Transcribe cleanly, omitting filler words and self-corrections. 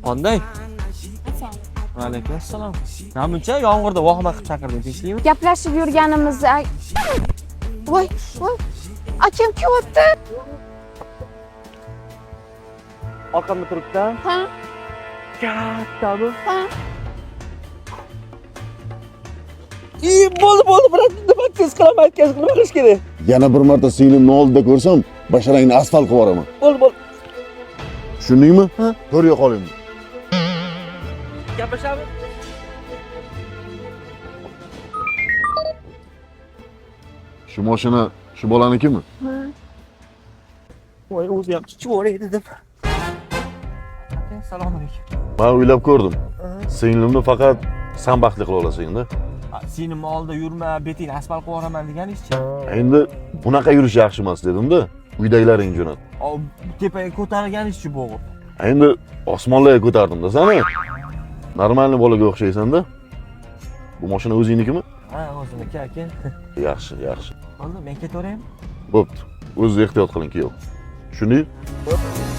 Qanday? Assalomu. Alaykum assalom. Namuncha yomg'irda vahima qilib chaqirding, tinchlikmi? Gaplashib yurganimizni voy, voy. Akam kelyapti. Orqamda turibdi. Ha, Kattami? ha. I, bo'ldi, bo'ldi, brat, nima tez qilaman, aytgan nima qilish kerak? Yana bir marta singlimni oldida ko'rsam, basharangni asfalt qilib yuboraman. Bo'ldi, bo'ldi. Tushundingmi? Ha. To'rga qol endi. Gaplashamiz. Shu mashina shu bolanikimi? Ha. Voy, o'zi ham chichib yuboray dedim. Assalomu alaykum. Men o'ylab ko'rdim. Singlimni faqat san baxtli qila olasan-da. Singlimni oldida yurma, betingni asfalt qilib yuboraman deganingizchi. Endi bunaqa yurish yaxshi emas dedim-da. Uydagilaring jo'nat. Tepaga ko'tarilganingizchi bo'g'ib. Endi osmonlarga ko'tardim-da seni. Normalniy bolaga o'xshaysan-da. Bu mashina o'zingnikimi? Ha, o'zimniki aka. Yaxshi, yaxshi. Bo'ldi, men ketaveraymi? Bo'pti. O'zingiz ehtiyot qiling, kuyov. Tushundingmi? Bo'pti.